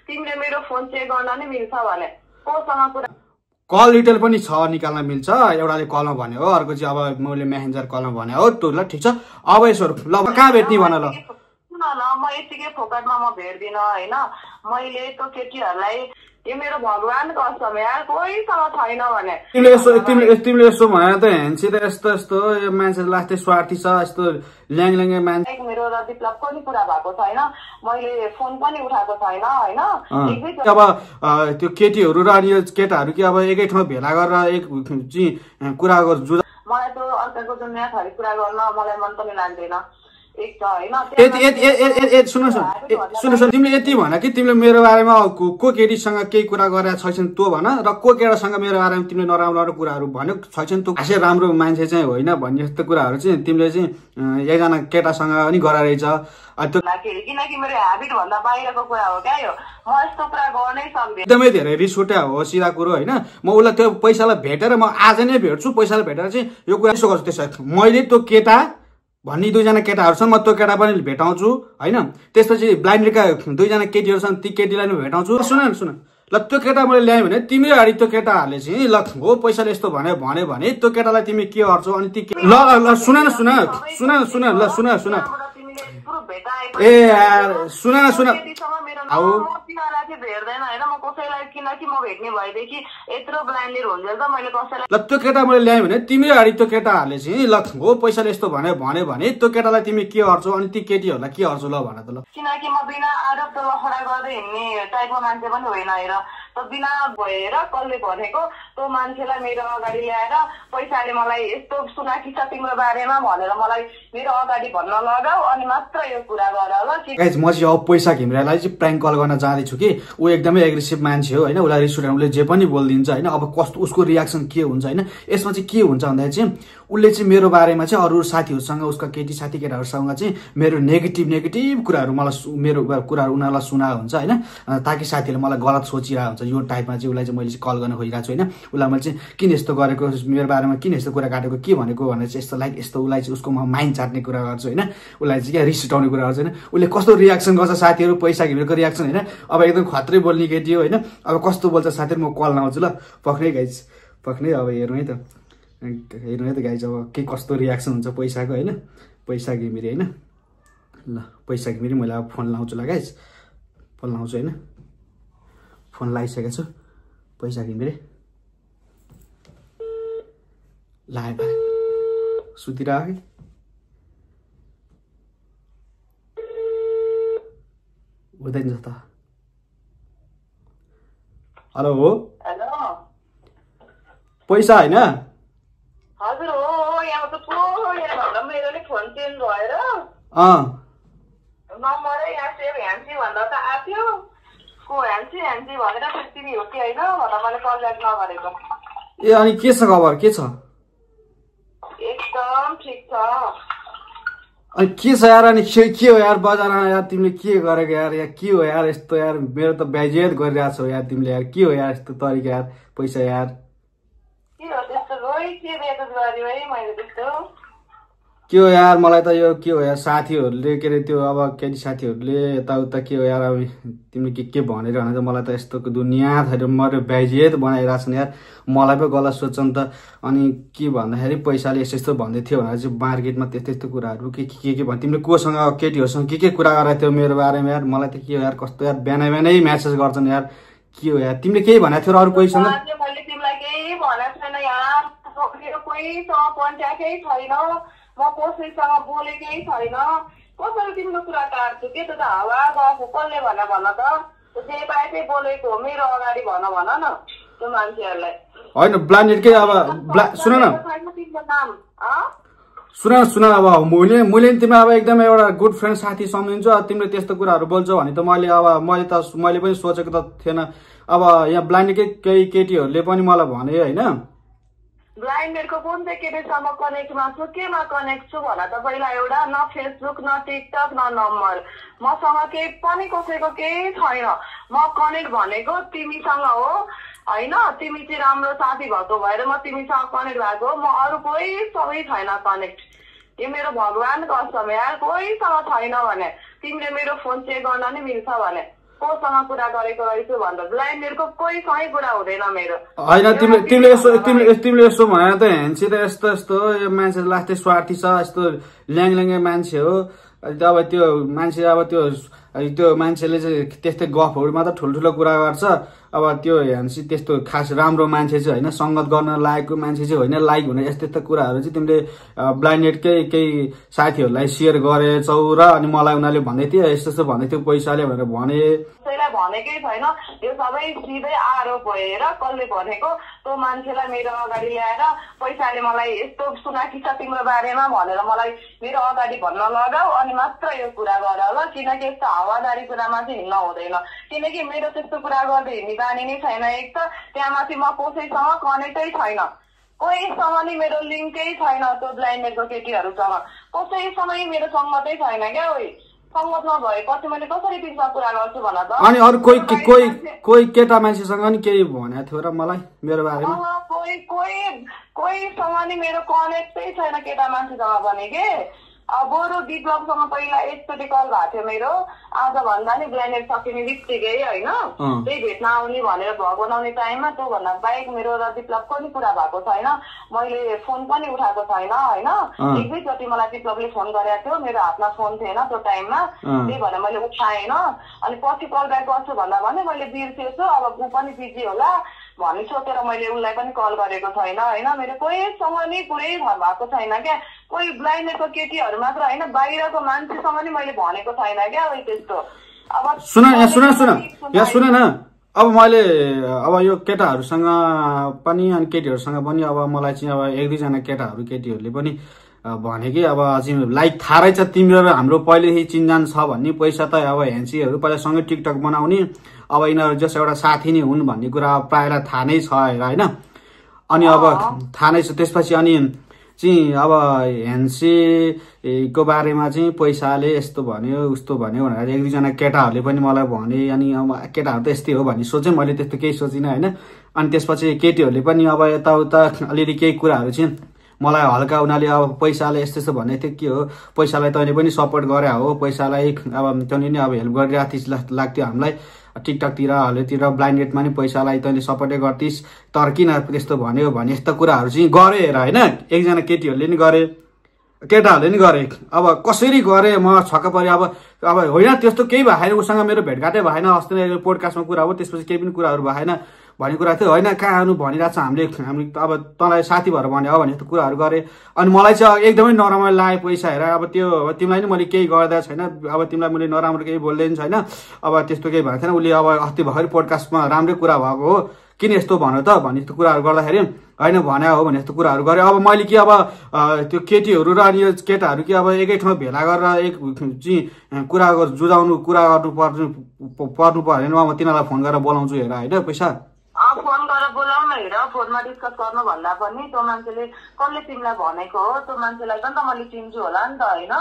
तिमीले मेरो phone check गर्न नि मिल्छ भने कोसँग कुरा कल डिटेल पनि छ निकाल्न मिल्छ एउटाले कलमा भन्यो हो अर्को चाहिँ अब मैले मेसेन्जर कलमा भने हो त्यो ल ठीक छ अब यसो ल कहाँ भेट्ने भन ल सुन न म यतिकै फोकटमा म भेट्दिन हैन मैले त्यो केटीहरुलाई यो मेरो भगवानको कसम यार कोहीसँग छैन भने तिमीले यसो भने त हेन्सी त यस्तो यस्तो यो मान्छे लास्टै स्वार्थी छ यस्तो ल्याङल्याङे मान्छे मेरो र विप्लवको नि कुरा भएको छैन मैले फोन पनि उठाएको छैन हैन अब त्यो केटीहरु र अनि यो केटाहरु कि अब एकै ठाउँ भेला गरेर एक चाहिँ कुरा गर्छु मलाई त्यो अर्काको दुनिया थरी कुरा गर्न मलाई मन पनि लाग्दैन सुन तिमीले यति भन कि तिमीले मेरो बारेमा को केटीसँग केही कुरा गरेर छैछन् त्यो भन र को केटासँग मेरो बारेमा तिमीले नराम्रो कुराहरू भन्यो छैछन् त्यो खासै राम्रो मान्छे चाहिँ होइन भन्ने जस्तो कुराहरू चाहिँ तिमीले चाहिँ एकजना केटासँग पनि गराइरहेछ किनकि मेरो ह्याबिट भन्दा बाहिरको कुरा हो क्या यो म यस्तो कुरा गर्नै सक्दिनँ एकदमै धेरै रिस उठ्या हो सिधा कुरो होइन म उसलाई त्यो पैसालाई भेटेर म आज नै भेट्छु पैसालाई भेटेर चाहिँ यो कुरा यसो गर्छु त्यसो मैले त्यो केटा भन्ने दुईजना केटाहरूसँग म त्यो केटा पनि भेटाउँछु होइन त्यसपछि ब्लाइन्डका दुईजना केटीहरूसँग ती केटीलाई पनि भेटाउँछु सुन ल त्यो केटा मैले ल्याएँ भने तिमी अगाडि त्यो केटाहरूले चाहिँ ल हो पैसाले यस्तो भने त्यो केटालाई तिमी के गर्छौ अनि ती ल सुन ल ए यार सुन भेट्दैन हैन म कसैलाई किनकि म भेट्ने भएदेखि यत्रो ब्लाइन्डेड हुन्छ त मैले कसैलाई ल त्यो केटा मैले ल्याएँ भने तिमी अगाडि त्यो केटाहरूले चाहिँ ल हो पैसाले यस्तो भने त्यो केटालाई तिमी के गर्छौ अनि ती केटीहरूलाई के गर्छौ ल भन त ल किनकि म बिना आरोप त लफडा गर्दै हिँड्ने टाइपको मान्छे पनि होइन हेर त बिना भएर कसले भनेको त्यो मान्छेलाई मेरो अगाडि ल्याएर पैसाले मलाई यस्तो सुनाकी छ तिम्रो बारेमा भनेर मलाई मेरो अगाडि भन्न लगाऊ अनि मात्र यो कुरा गर ल गाइस म चाहिँ अब पैसा घिमिरालाई चाहिँ प्राङ्क कल गर्न जाँदैछु कि ऊ एकदमै एग्रेसिभ मान्छे हो होइन उसलाई रिस उठ्यो उसले जे पनि बोलिदिन्छ होइन अब कस्तो उसको रियाक्सन के हुन्छ होइन यसमा चाहिँ के हुन्छ भन्दा चाहिँ उसले चाहिँ मेरो बारेमा चाहिँ अरू साथीहरूसँग उसका केटी साथी केटाहरूसँग चाहिँ मेरो नेगेटिभ कुराहरू मलाई मेरो कुराहरू उनीहरूलाई सुना हुन्छ होइन ताकि साथीहरूले मलाई गलत सोचिरहेको हुन्छ यो टाइपमा चाहिँ उसलाई चाहिँ मैले चाहिँ कल गर्न खोजिरहेको छु होइन उसलाई मैले चाहिँ किन यस्तो गरेको मेरो बारेमा किन यस्तो कुरा काटेको के भनेको भनेर चाहिँ यस्तो यस्तो उसलाई चाहिँ उसको माइन्ड चाट्ने कुरा गर्छु होइन उसलाई चाहिँ क्या रिस उठाउने कुरा गर्छु होइन उसले कस्तो रियाक्सन गर्छ साथीहरू पैसा घिमेको रियाक्सन होइन अब एकदम खत्रै बोल्ने केटी हो होइन अब कस्तो बोल्छ साथीहरू म कल लाउँछु ल पक्नै गाइज पक्नै अब हेर्नु है त गाइज अब के कस्तो रियाक्सन हुन्छ पैसाको होइन पैसा घिमिरे होइन ल पैसा घिमिरे मैले अब फोन लाउँछु ल गाइज फोन लाउँछु होइन फोन लगाइसकेको छु पैसा घिमिरे लाग्यो सुतिरहेको कि हुँदैन त हेलो पैसा होइन हजुर हो यहाँ त पो यहाँ मेरो नि फोन चेन्ज भएर नम्बरै यहाँ सेभ ह्यान्सी भन्दा त आथ्यो को ह्यान्सी भनेर तिमी हो कि होइन भन्दा मैले कल ब्याक नगरेको ए अनि के छ खबर के छ एकदम ठिक छ अनि के छ यार अनि के हो यार बजारमा यार तिमीले के गरेको यार के हो यार यस्तो यार मेरो त बेइज्जत गरिरहेको छौ यार तिमीले यार के हो यार यस्तो तरिका यार पैसा यार के हो यार मलाई त यो के हो यार साथीहरूले के अरे त्यो अब केटी साथीहरूले यताउता के हो यार अब तिमीले के भनेर भने मलाई त यस्तो दुनियाँ थरी मरे बेइज्जत बनाइरहेको छन् यार मलाई पो गलत सोच्छन् त अनि के भन्दाखेरि पैसाले यस्तो भन्दै थियो भनेर चाहिँ मार्केटमा त्यस्तो कुराहरू के भन् तिमीले कोसँग केटीहरूसँग के कुरा गरेको थियो मेरो बारेमा यार मलाई त के हो यार कस्तो यार बिहानै म्यासेज गर्छन् यार के हो यार तिमीले केही भनेको थियो अरू कोहीसँग कोहीसँग कन्ट्याक्टै छैन म कसैसँग बोलेकै छैन कसरी तिम्रो कुरा काट्छु के त हावा गएको कसले भन त जे पाए त्यही बोलेको हो मेरो अगाडि भन न त्यो मान्छेहरूलाई होइन ब्लाइन्डेडकै अब सुन अब मैले तिमीलाई अब एकदम एउटा गुड फ्रेन्ड साथी सम्झिन्छु तिमीले त्यस्तो कुराहरू बोल्छौ भने त मैले पनि सोचेको त थिएन अब यहाँ ब्लाइन्डेडकै केही केटीहरूले पनि मलाई भने होइन ब्लाइन्डेडको कुन चाहिँ केटीसँग कनेक्टमा छु केमा कनेक्ट छु भन त पहिला एउटा न फेसबुक न टिकटक न नम्बर मसँग केही पनि कसैको केही छैन म कनेक्ट भनेको तिमीसँग हो होइन तिमी चाहिँ राम्रो साथी भएको भएर म तिमीसँग कनेक्ट भएको म अरू कोहीसँगै छैन कनेक्ट यो मेरो भगवानको कसम यार कोहीसँग छैन भने तिमीले मेरो फोन चेक गर्न नि मिल्छ भने कोसँग कुरा गरेको रहेछु भन्दा ब्लाइन्डेडको कोहीसँगै कुरा हुँदैन मेरो। होइन तिमीले यसो भनेर त हेन्सी त यस्तो यस्तो यो मान्छे लास्टै स्वार्थी छ, यस्तो ल्याङल्याङ्गे मान्छे हो। अब त्यो मान्छे अब त्यो मान्छेले चाहिँ त्यस्तै गफहरू मात्र ठुल्ठुलो कुरा गर्छ। अब त्यो हेन्सी त्यस्तो खास राम्रो मान्छे चाहिँ होइन, सङ्गत गर्न लायकको मान्छे चाहिँ होइन। लाइक हुने यस्तो यस्तो कुराहरू चाहिँ तिमीले ब्लाइन्डेडकै केही साथीहरूलाई सेयर गरेछौ र अनि मलाई उनीहरूले भन्दै थियो यस्तो यस्तो भन्दै थियो पैसाले भनेर भने। कसैलाई भनेकै छैन, यो सबै सिधै आरोप हो। हेर कसले भनेको, त्यो मान्छेलाई मेरो अगाडि ल्याएर पैसाले मलाई यस्तो सुनाकी छ तिम्रो बारेमा भनेर मलाई मेरो अगाडि भन्न लगाऊ अनि मात्र यो कुरा गर ल। किनकि यस्तो हावादारी कुरामा चाहिँ हिँड्न हुँदैन, किनकि मेरो त्यस्तो कुरा गर्दै हिँड्ने बानी नै छैन। एक त त्यहाँ माथि म कसैसँग कनेक्टै छैन, कोहीसँग नि मेरो लिङ्कै छैन त्यो ब्लाइन्डेडको केटीहरूसँग, कसैसँगै मेरो सङ्गतै छैन क्या। सङ्गत नभएपछि मैले कसरी तिमीसँग कुरा गर्छु भन त। अनि अरू कोही केटा मान्छेसँग नि केही भनेको थियो र मलाई मेरो बारेमा? कोहीसँग नि मेरो कनेक्टै छैन केटा मान्छेसँग पनि के। बरु विप्लवसँग पहिला एकचोटि कल भएको थियो मेरो, आज भन्दा नि ब्लाइन्डेड सकिने बित्तिकै होइन, त्यही भेट्न आउने भनेर भग बनाउने टाइममा। त्योभन्दा बाहेक मेरो र विप्लवको नि कुरा भएको छैन, मैले फोन पनि उठाएको छैन होइन। एक दुईचोटि मलाई विप्लवले फोन गरेको थियो, मेरो हातमा फोन थिएन त्यो टाइममा, त्यही भएर मैले उठाएन। अनि पछि कल ब्याक गर्छु भन्दा भने मैले बिर्सेछु, अब ऊ पनि बिजी होला भन्ने सोचेर मैले उसलाई पनि कल गरेको छैन होइन। मेरो कोहीसँग नि कुरै भएको छैन क्या, कोही ब्लाइन्डेडको केटीहरू मात्र होइन, बाहिरको मान्छेसँग नि मैले भनेको छैन क्या त्यस्तो। अब सुन न, अब मैले अब यो केटाहरूसँग पनि अनि केटीहरूसँग पनि अब मलाई चाहिँ अब एक दुईजना केटीहरूले पनि भने कि अब चाहिँ लाइक थाहै छ तिम्रो र हाम्रो पहिलेदेखि चिन्जान छ भन्ने, पैसा त अब हेन्सीहरू पहिला सँगै टिकटक बनाउने, अब यिनीहरू जस एउटा साथी नै हुन् भन्ने कुरा प्रायःलाई थाहा नै छ होइन। अनि अब थाहा नै छ त्यसपछि अनि चाहिँ अब हेन्सीको बारेमा चाहिँ पैसाले यस्तो भन्यो उस्तो भन्यो भनेर एक दुईजना केटाहरूले पनि मलाई भने। अनि अब केटाहरू त यस्तै हो भन्ने सोचेँ मैले, त्यस्तो केही सोचिनँ होइन। अनि त्यसपछि केटीहरूले पनि अब यताउता अलिअलि केही कुराहरू चाहिँ मलाई हल्का उनीहरूले अब पैसाले यस्तो यस्तो भन्दै थियो, के हो पैसालाई तैँले पनि सपोर्ट गरे हो, पैसालाई अब तैँले नि अब हेल्प गरिरहेको थिइस् लाग्थ्यो हामीलाई टिकटकतिर हलेतिर, ब्लाइन्डेडमा नि पैसालाई तैँले सपोर्टै गर्थिस्, तर किन त्यस्तो भन्यो भने यस्तो कुराहरू चाहिँ गरे हेर होइन। एकजना केटीहरूले नि गरे, केटाहरूले नि गरे। अब कसरी गरे म छक्क परेँ। अब होइन त्यस्तो केही भएन, उसँग मेरो भेटघाटै भएन, अस्ति नै पोडकास्टमा कुरा हो, त्यसपछि केही पनि कुराहरू भएन भन्ने कुरा थियो होइन। कहाँ आउनु भनिरहेको छ हामीले अब तँलाई साथी भएर भने हो भने यस्तो कुराहरू गरेँ। अनि मलाई चाहिँ एकदमै नराम्रो लाग्यो पैसा हेर। अब त्यो तिमीलाई नि मैले केही गर्दा छैन, अब तिमीलाई मैले नराम्रो केही बोल्दैन छैन, अब त्यस्तो केही भएको छैन। उसले अब अस्ति भर्खर पोडकास्टमा राम्रै कुरा भएको हो, किन यस्तो भन्यो त भन्ने यस्तो कुराहरू गर्दाखेरि होइन भने हो भने यस्तो कुराहरू गरेँ। अब मैले कि अब त्यो केटीहरू र अनि यो केटाहरू कि अब एकै ठाउँ भेला गरेर एक चाहिँ कुरा जुझाउनु कुरा गर्नु पर्नु पऱ्यो भने म तिनीहरूलाई फोन गरेर बोलाउँछु हेर होइन पैसा। फोन गरेर बोलाउन हेर, फोनमा डिस्कस गर्नु भन्दा पनि त्यो मान्छेले कसले तिमीलाई भनेको हो, त्यो मान्छेलाई पनि त मैले चिन्छु होला नि त होइन।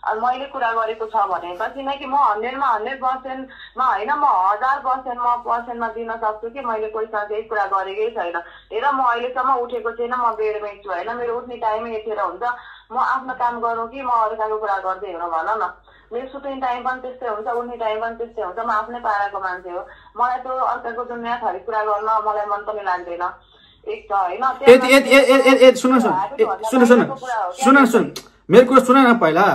मैले कुरा गरेको छ भने त, किनकि म 100मा 100%मा होइन, म 1000% दिन सक्छु कि मैले कोहीसँग केही कुरा गरेकै छैन। हेर म अहिलेसम्म उठेको छैन, म बेडमै छु होइन, मेरो उठ्ने टाइमै यतिखेर हुन्छ। म आफ्नो काम गरौँ कि म अर्काको कुरा गर्दै हिँड्नु भन न, मेरो सुत्ने टाइम पनि त्यस्तै हुन्छ, उठ्ने टाइम पनि त्यस्तै हुन्छ। म आफ्नै पाराको मान्छे हो, मलाई त्यो अर्काको दुनियाँभरि कुरा गर्न मलाई मन पनि लाग्दैन। एक त होइन सुन मेरो कुरा सुन न, पहिला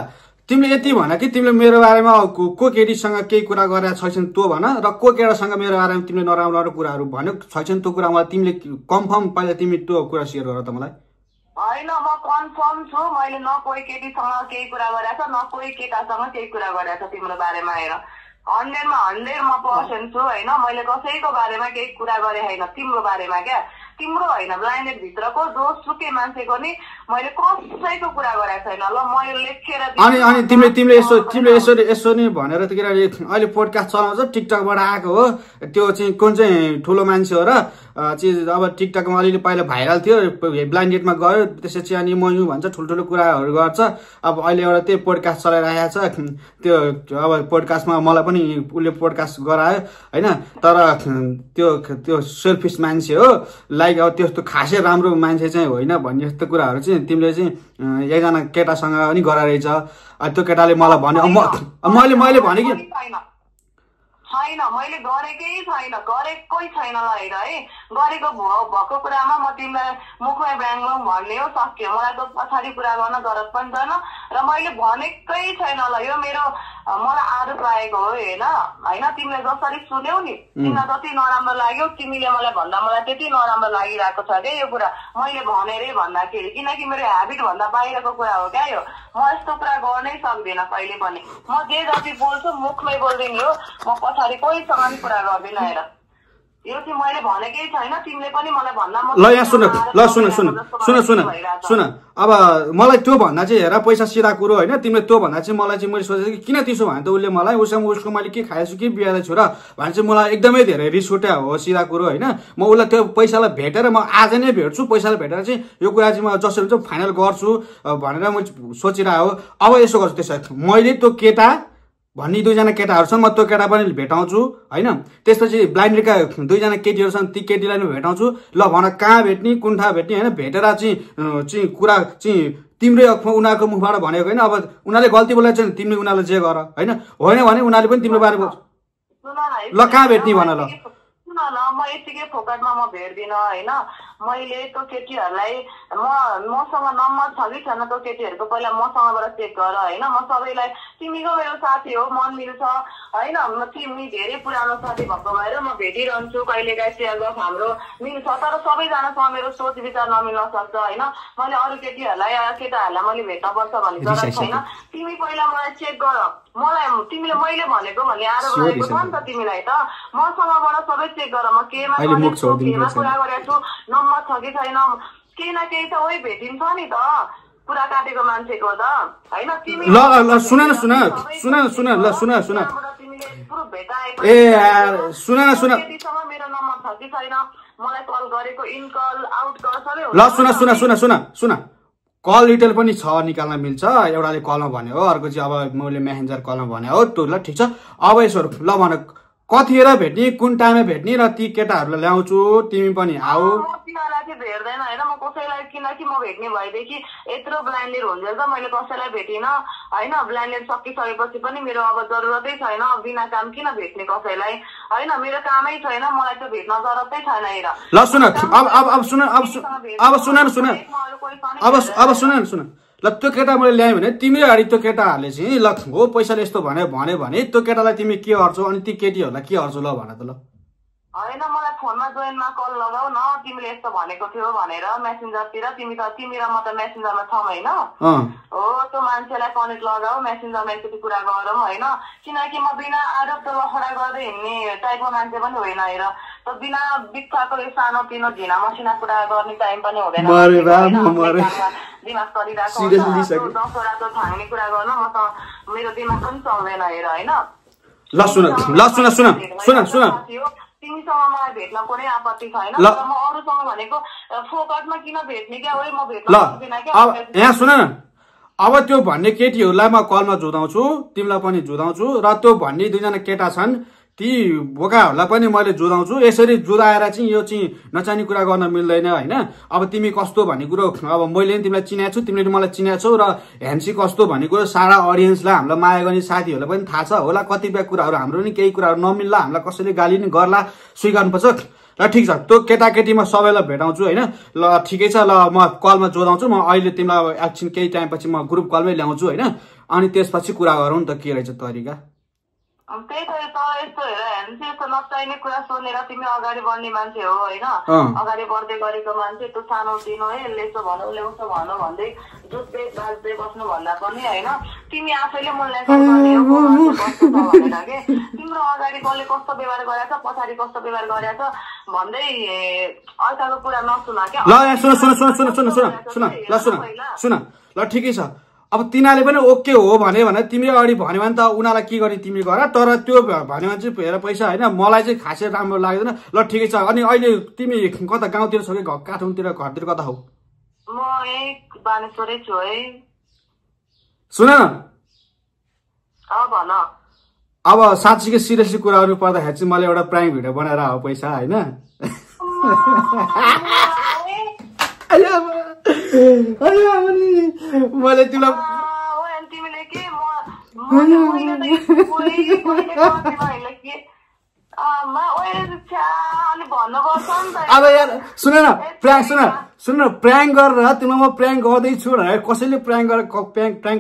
तिमीले यति भन कि तिमीले मेरो बारेमा को केटीसँग केही कुरा गरेर छैछन् त्यो भन, र को केटासँग मेरो बारेमा तिमीले नराम्रो कुराहरू भन्यो छैछन् त्यो कुरा मलाई तिमीले कन्फर्म पहिला तिमी त्यो कुरा सेयर गर त मलाई। होइन म कन्फर्म छु, मैले न कोही केटीसँग केही कुरा गरेको छ न कोही केटासँग केही कुरा गरेको छ तिम्रो बारेमा। हेर 100मा 100% छु होइन, मैले कसैको बारेमा केही कुरा गरे होइन तिम्रो बारेमा क्या, तिम्रो होइन ब्लाइन्डेड भित्रको जोसुकै मान्छेको नि मैले कसैको कुरा गरेको छैन ल। मैले लेखेर अनि तिमीले यसो नि भनेर त किनभने अहिले पोडकास्ट चलाउँछ टिकटकबाट आएको हो, त्यो चाहिँ कुन चाहिँ ठुलो मान्छे हो र चाहिँ अब टिकटकमा अलिअलि पहिला भाइरल थियो, ब्लाइन्डेडमा गयो त्यसपछि अनि मयु भन्छ ठुल्ठुलो कुराहरू गर्छ। अब अहिले एउटा त्यही पोडकास्ट चलाइरहेको छ, त्यो अब पोडकास्टमा मलाई पनि उसले पोडकास्ट गरायो होइन, तर त्यो सेल्फिस मान्छे हो, लाइक अब त्यस्तो खासै राम्रो मान्छे चाहिँ होइन भन्ने यस्तो कुराहरू चाहिँ तिमीले चाहिँ एकजना केटासँग पनि गराइरहेछ। त्यो केटाले मलाई भन्यो, मैले भने कि छैन, मैले गरेकै छैन, गरेकै छैन ल हेर है। गरेको भएको कुरामा म तिमीलाई मुखमै ब्याङ्गमा भन्ने हो, सक्यो। मलाई त पछाडि कुरा गर्न जरुरत पनि छैन र मैले भनेकै छैन ल। यो मेरो मलाई आरोप लागेको हो होइन। तिमीले जसरी सुन्यौ नि, तिमीलाई जति नराम्रो लाग्यो, तिमीले मलाई भन्दा मलाई त्यति नराम्रो लागिरहेको छ क्या यो कुरा। मैले भनेरै भन्दाखेरि, किनकि मेरो ह्याबिट भन्दा बाहिरको कुरा हो क्या यो। म यस्तो कुरा गर्नै सक्दिनँ कहिले पनि। म जे जति बोल्छु मुखमै बोल्दिनँ हो, म पछाडि कोहीसँग पनि कुरा गर्दिनँ हेर। यो चाहिँ मैले भनेकै छैन, तिमीले पनि मलाई भन्दा ल यहाँ सुन, ल सुन। अब मलाई त्यो भन्दा चाहिँ हेर पैसा सिधा कुरो होइन। तिमीले त्यो भन्दा चाहिँ मलाई चाहिँ मैले सोचेको कि किन त्यसो भने त उसले मलाई उसको मैले के खाएछु कि बिहालाई छोरा भने चाहिँ मलाई एकदमै धेरै रिस उठ्या हो, सिधा कुरो होइन। म उसलाई त्यो पैसालाई भेटेर म आज नै भेट्छु, पैसालाई भेटेर चाहिँ यो कुरा चाहिँ म जसरी हुन्छ फाइनल गर्छु भनेर म सोचिरहेको हो। अब यसो गर्छु, त्यसो मैले त्यो केटा भन्ने दुईजना केटाहरू छन्, म त्यो केटा पनि भेटाउँछु होइन। त्यसपछि ब्लाइन्डका दुईजना केटीहरू छन्, ती केटीलाई पनि भेटाउँछु। ल भन कहाँ भेट्ने, कुन ठाउँ भेट्ने होइन। भेटेर चाहिँ कुरा चाहिँ तिम्रै उनीहरूको मुखबाट भनेको होइन। अब उनीहरूले गल्ती बोलेको छ तिमीले उनीहरूलाई जे गर होइन भने उनीहरूले पनि तिम्रो बारे ल कहाँ भेट्ने भन ल। म यतिकै फोकटमा म भेट्दिनँ होइन। मैले त्यो केटीहरूलाई मसँग नम्बर छ कि छैन त्यो केटीहरूको पहिला मसँगबाट चेक गर होइन। म सबैलाई, तिमीको मेरो साथी हो, मन मिल्छ होइन। तिमी धेरै पुरानो साथी भएको भएर म भेटिरहन्छु, कहिलेकाहीँ सेयर गफ हाम्रो मिल्छ। तर सबैजनासँग मेरो सोच विचार नमिल्न सक्छ होइन। मैले अरू केटाहरूलाई मैले भेट्नुपर्छ भन्ने जरुरत छैन। तिमी पहिला मलाई चेक गर। तिमीले मैले भनेको भन्ने आरोप लागेको छ नि त तिमीलाई त। मसँगबाट सबै चेक गर, म केमा कुरा गरेको छु, नम्बर छ कि छैन, केही न केही त वही भेटिन्छ नि त कुरा काटेको मान्छेको त होइन। ल सुन ल सुन ए सुन मेरो नम्बर छ कि छैन, मलाई कल गरेको इन कल आउट कल सबै ल सुन कल डिटेल पनि छ, निकाल्न मिल्छ। एउटाले कलमा भन्यो हो, अर्को चाहिँ अब मैले मेसेन्जर कलमा भन्यो हो, त्यो ल ठिक छ। अब यसो ल भन कतिखेर भेट्ने, कुन टाइममा भेट्ने र ती केटाहरूलाई ल्याउँछु, तिमी पनि आऊ। तिमीलाई चाहिँ भेट्दैन होइन म कसैलाई, किनकि म भेट्ने भएदेखि यत्रो ब्लाइन्डेड हुन्जेल त मैले कसैलाई भेटिनँ होइन। ब्लाइन्डेड सकिसकेपछि पनि मेरो अब जरुरतै छैन, बिना काम किन भेट्ने कसैलाई होइन। मेरो कामै छैन, मलाई त्यो भेट्न जरुरतै छैन हेर। ल सुन ल त्यो केटा मैले ल्याएँ भने तिमीले अगाडि त्यो केटाहरूले चाहिँ ल हो पैसाले यस्तो भन्यो भने त्यो केटालाई तिमी के गर्छौ अनि ती केटीहरूलाई के गर्छौ ल भन त ल। होइन मलाई फोनमा जोइनमा कल लगाऊ न, तिमीले यस्तो भनेको थियो भनेर मेसेन्जरतिर। तिमी र म त मेसेन्जरमा छौँ होइन। हो त्यो मान्छेलाई कनेक्ट लगाऊ, मेसेन्जरमा एकचोटि कुरा गरौँ होइन। किनकि म बिना आरोप लफडा गर्दै हिँड्ने टाइपको मान्छे पनि होइन हेर। त बिना बित्थाको सानो तिनो झिना मसिना कुरा गर्ने टाइम पनि हुँदैन। दिमाग चलिरहेको हुन्छ, दसवटा त छाङ्ने कुरा गर्न मसँग मेरो दिमाग पनि चल्दैन हेर होइन। ल तिमीसँग मलाई भेट्न कुनै आपत्ति छैन, तर म अरूसँग भनेको फोकटमा किन भेट्ने क्या हो, म भेट्न सक्दिनँ क्या। यहाँ सुन न, अब त्यो भन्ने केटीहरूलाई म कलमा जुदाउँछु, तिमीलाई पनि जुदाउँछु र त्यो भन्ने दुईजना केटा छन् ती बोकाहरूलाई पनि मैले जुदाउँछु। यसरी जुदाएर चाहिँ यो चाहिँ नचाहिने कुरा गर्न मिल्दैन होइन। अब तिमी कस्तो भन्ने कुरो अब मैले पनि तिमीलाई चिनाएको छु, तिमीले मलाई चिनाएको छौ र ह्यान्सी कस्तो भन्ने कुरो सारा अडियन्सलाई, हामीलाई माया गर्ने साथीहरूलाई पनि थाहा छ होला। कतिपय कुराहरू हाम्रो पनि केही कुराहरू नमिल्ला, हामीलाई कसैले गाली नि गर्ला, स्वीकार्नुपर्छ र ठिक छ। त्यो केटाकेटी म सबैलाई भेटाउँछु होइन। ल ठिकै छ, ल म कलमा जोडाउँछु। म अहिले तिमीलाई एकछिन केही टाइमपछि म ग्रुप कलमै ल्याउँछु होइन। अनि त्यसपछि कुरा गरौँ नि त के रहेछ तरिका। त्यही त यस्तो हेर हेर्नु, यस्तो नचाहिने कुरा सुनेर तिमी अगाडि बढ्ने मान्छे हो होइन। अगाडि बढ्दै गरेको मान्छे त्यो सानो तिनो है, यसले यसो भनौँ उसले उसो भनौँ भन्दै जुत्दै बाज्दै बस्नु भन्दा पनि होइन, तिमी आफैले मूल्याङ्कन गर्ने हो कस्तो छ भनेर के। तिम्रो अगाडि कसले कस्तो व्यवहार गरेछ, पछाडि कस्तो व्यवहार गरेछ भन्दै अर्काको कुरा नसुन क्या। ल ल ठिकै छ। अब तिनीहरूले पनि ओके हो भने तिमीले अगाडि भन्यो भने त उनीहरूलाई के गर्ने तिमी गर। तर त्यो भन्यो भने चाहिँ हेर पैसा होइन, मलाई चाहिँ खासै राम्रो लाग्दैन। ल ठिकै छ। अनि अहिले तिमी कता गाउँतिर छौ कि काठमाडौँतिर घरतिर कता हौ? म यही बानेश्वरै छु है। सुन न, भन। अब साँच्चीकै सिरियसली कुरा गर्नु पर्दाखेरि चाहिँ मैले एउटा प्राइम भिडियो बनाएर हो पैसा होइन। मैले तिमीलाई अब यार सुन न प्र्याङ्क गरेर तिमीलाई म प्र्याङ्क गर्दैछु भनेर कसैले प्र्याङ्क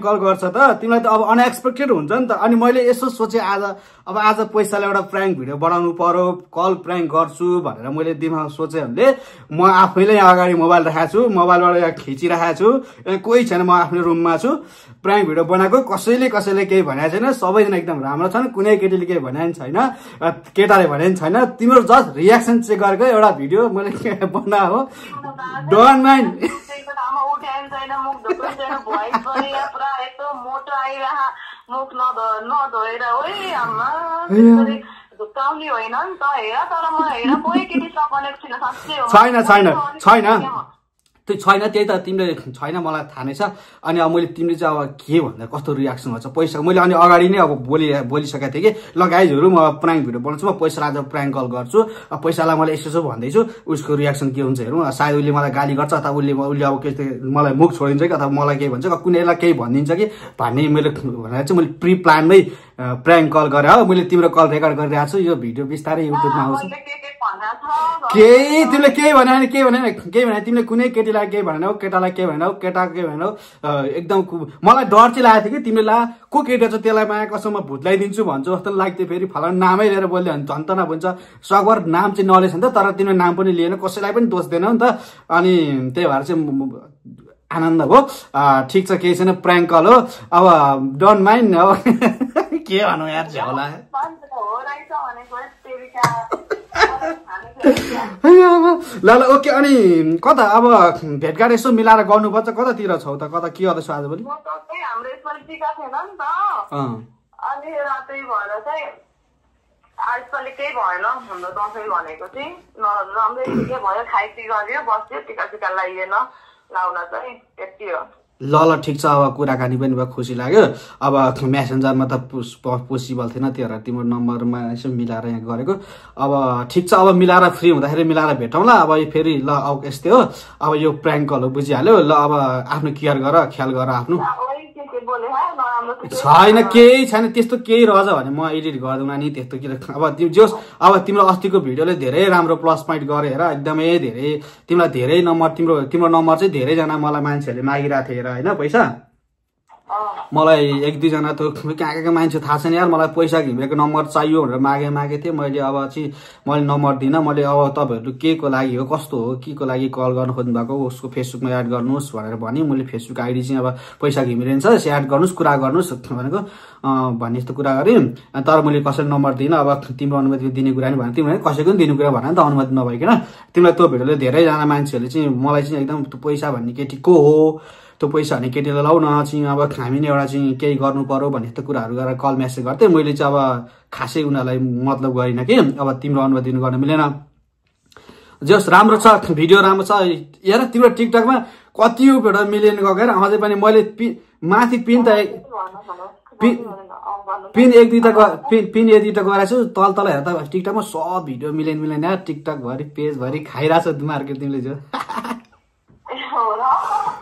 कल गर्छ त तिमीलाई त अब अनएक्सपेक्टेड हुन्छ नि त। अनि मैले यसो सोचेँ आज पैसाले एउटा प्र्याङ्क भिडियो बनाउनु पर्यो, कल प्र्याङ्क गर्छु भनेर मैले दिमाग सोचेँ भने म आफैले अगाडि मोबाइल राखेको छु, मोबाइलबाट यहाँ खिचिराखेको छु, कोही छैन, म आफ्नो रुममा छु, प्र्याङ्क भिडियो बनाएको, कसैले केही भनेको छैन, सबैजना एकदम राम्रो छन्, कुनै केटीले केही भनेको छैन, केटाले भनेको छैन, तिम्रो जस्ट रियाक्सन चेक गरेको एउटा भिडियो मैले बनाएको हो। डोन्ट माइन्ड छैन त्यो छैन, त्यही त तिमीले छैन मलाई थाहा नै छ। अनि अब मैले तिमीले चाहिँ अब के भन्दा कस्तो रियाक्सन गर्छ पैसा, मैले अनि अगाडि नै अब बोलिसकेको थिएँ कि ल गाइजहरू म प्र्याङ्क भिडियो बनाउँछु, म पैसालाई आज प्र्याङ्क कल गर्छु, पैसालाई मैले यसो भन्दैछु, उसको रियाक्सन के हुन्छ हेरौँ। सायद उसले मलाई गाली गर्छ अथवा उसले अब के मलाई मुख छोडिदिन्छ कि अथवा मलाई केही भन्छ, कुनैलाई केही भनिदिन्छ कि भन्ने मैले भनेर चाहिँ मैले प्रि प्लानमै प्र्याङ्क कल गरेँ हो। मैले तिम्रो कल रेकर्ड गरिरहेको छु, यो भिडियो बिस्तारै युट्युबमा आउँछ। तिमीले केही भने तिमीले कुनै केटीलाई केही भनेनौ, केटालाई केही भनेनौ, केटा केही भनेनौ, एकदम मलाई डर चाहिँ लागेको थियो कि तिमीले ला को केटा छ त्यसलाई माया कसम म भुत्लाइदिन्छु भन्छ जस्तो लाग्थ्यो। फेरि फलाना नामै लिएर बोल्यो भने झन् त नभन्छ, सकभर नाम चाहिँ नलेछ नि त, तर तिमीले नाम पनि लिएन, कसैलाई पनि दोष दिएनौ नि त। अनि त्यही भएर चाहिँ आनन्द हो। ठिक छ, केही छैन, प्र्याङ्क कल हो, अब डोन्ट माइन्ड। अब के भनौँ यार, झ्याउला ल ओके। अनि कता अब भेटघाट यसो मिलाएर गर्नुपर्छ, कतातिर छौ त, कता के गर्दैछौ आजभोलि? हाम्रो यसपालि टिका थिएन नि त, अनि रातै भएर चाहिँ आजपालि केही भएन, हाम्रो दसैँ भनेको चाहिँ राम्रै के भयो, खाइपी गऱ्यो, बस्यो, टिका लगाइएन, लाउन चाहिँ यति हो। ल ठिक छ, अब कुराकानी पनि भयो, खुसी लाग्यो। अब मेसेन्जरमा त पोसिबल थिएन, त्यही भएर तिम्रो नम्बरमा यसो मिलाएर यहाँ गरेको। अब ठिक छ, अब मिलाएर फ्री हुँदाखेरि मिलाएर भेटौँला। अब फेरि ल अब यस्तै हो, अब यो प्र्याङ्क कल हो, बुझिहाल्यो। ल अब आफ्नो केयर गर, ख्याल गर आफ्नो। छैन, केही छैन, त्यस्तो केही रहेछ भने म एडिट गर्दिनँ नि, त्यस्तो के। अब तिम्रो अस्तिको भिडियोले धेरै राम्रो प्लस पोइन्ट गरेर एकदमै धेरै तिमीलाई धेरै नम्बर, तिम्रो नम्बर चाहिँ धेरैजना मलाई मान्छेहरूले मागिरहेको थिए होइन पैसा। मलाई एक दुईजना त कहाँ मान्छे थाहा छैन यार, मलाई पैसा घिमिरेको नम्बर चाहियो भनेर मागे थिएँ मैले। अब चाहिँ मैले नम्बर दिइनँ, मैले अब तपाईँहरू के को लागि हो, कस्तो हो, के को लागि कल गर्न खोज्नु भएको, उसको फेसबुकमा एड गर्नुहोस् भनेर भने। मैले फेसबुक आइडी चाहिँ अब पैसा घिमिरहन्छ, एड गर्नुहोस्, कुरा गर्नुहोस् भनेको भन्ने जस्तो कुरा गरेँ। तर मैले कसैले नम्बर दिइनँ। अब तिम्रो अनुमति दिने कुरा नि भने, तिमीले कसैको पनि दिने कुरा भन नि त, अनुमति नभइकन। तिमीलाई त्यो भिडियोले धेरैजना मान्छेहरूले चाहिँ मलाई चाहिँ एकदम त्यो पैसा भन्ने केटी को हो, त्यो पैसा भन्ने केटीलाई लाउन चाहिँ अब हामी नै एउटा चाहिँ केही गर्नु पर्यो भन्ने यस्तो कुराहरू गरेर कल मेसेज गर्थेँ। मैले चाहिँ अब खासै उनीहरूलाई मतलब गरिनँ कि अब तिम्रो अनुमति दिनु गर्न मिलेन। जस राम्रो छ, भिडियो राम्रो छ हेर, तिम्रो टिकटकमा कति भिडियो मिलियन गएर अझै पनि मैले माथि पिन एक दुईटा गराएको छु, तल हेर त टिकटकमा सब भिडियो मिलियन यार, टिकटकभरि पेजभरि खाइरहेछ मार्केट तिमीले जो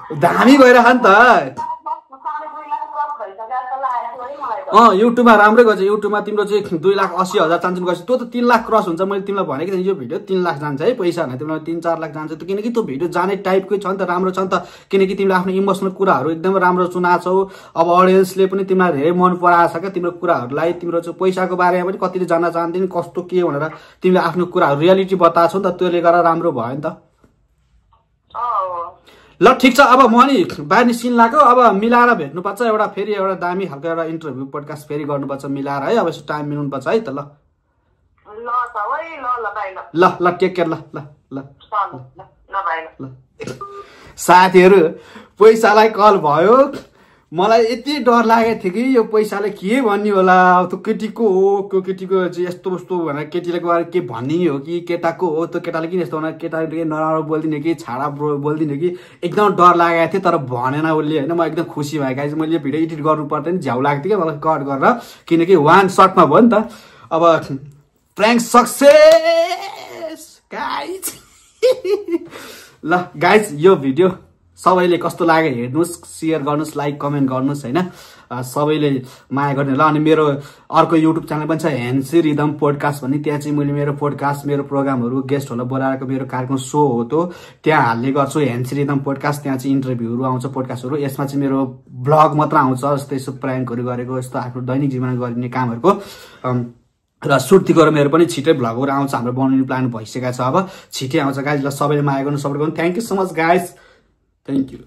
दामी गइरह नि त। युट्युबमा राम्रै गर्छ, युट्युबमा तिम्रो चाहिँ 2,80,000 चान्स गर्छ, त्यो त 3 लाख क्रस हुन्छ। मैले तिमीलाई भनेको थिएँ यो भिडियो 3 लाख जान्छ है पैसा होइन, तिमीलाई 3-4 लाख जान्छ, किनकि त्यो भिडियो जाने टाइपकै छ नि त, राम्रो छ नि त, किनकि तिमीले आफ्नो इमोसनल कुराहरू एकदमै राम्रो सुनाछौ। अब अडियन्सले पनि तिमीलाई धेरै मन पराएको छ क्या तिम्रो कुराहरूलाई। तिम्रो चाहिँ पैसाको बारेमा पनि कतिले जान्न चाहँदैन, कस्तो के भनेर तिमीले आफ्नो कुराहरू रियालिटी बताएको छौ नि त, त्यसले गर्दा राम्रो भयो नि त। ल ठिक छ, अब म नि बाहिर निस्किन लाग्यो, अब मिलाएर भेट्नुपर्छ एउटा, फेरि एउटा दामी खालको एउटा इन्टरभ्यू पोडकास्ट फेरि गर्नुपर्छ मिलाएर है। अब यसो टाइम मिलाउनुपर्छ है त। ल टेक केयर। ल साथीहरू, पैसालाई कल भयो, मलाई यति डर लागेको थियो कि यो पैसाले के भन्ने होला, त्यो केटीको हो, त्यो केटीको चाहिँ यस्तो उस्तो भनेर केटीले गएर के भन्ने हो कि केटाको हो, त्यो केटाले किन यस्तो भनेर केटाले नराम्रो बोलिदिने कि छाडा बोलिदिने कि एकदम डर लागेको थियो। तर भनेन उसले होइन, म एकदम खुसी भएको गाइज। मैले यो भिडियो एडिट गर्नु पर्दैन, झ्याउ लाग्थ्यो क्या मलाई कट गरेर, किनकि वान सर्टमा भयो नि त। अब प्र्याङ्क सक्सेस गाइज। ल गाइज, यो भिडियो सबैले कस्तो लाग्यो हेर्नुहोस्, शेयर गर्नुहोस्, लाइक कमेन्ट गर्नुहोस् होइन। सबैले माया गर्ने ल। अनि मेरो अर्को युट्युब च्यानल पनि छ ह्यान्सी रिदम पोडकास्ट भन्ने, त्यहाँ चाहिँ मैले मेरो पोडकास्ट, मेरो प्रोग्रामहरू, गेस्टहरूलाई बोलाएको मेरो कार्यक्रम सो हो त्यो, त्यहाँ हाल्ने गर्छु ह्यान्सी रिदम पोडकास्ट। त्यहाँ चाहिँ इन्टरभ्यूहरू आउँछ, पोडकास्टहरू। यसमा चाहिँ मेरो ब्लग मात्र आउँछ, जस्तै यस्तो प्र्याङ्कहरू गरेको, यस्तो आफ्नो दैनिक जीवनमा गरिने कामहरूको र सुर्तीको मेरो पनि छिटै भ्लगहरू आउँछ। हाम्रो बनाउने प्लान भइसकेको छ, अब छिटै आउँछ गाइज। ल सबैले माया गर्नु, सपोर्ट गर्नु। Thank you so much guys, thank you.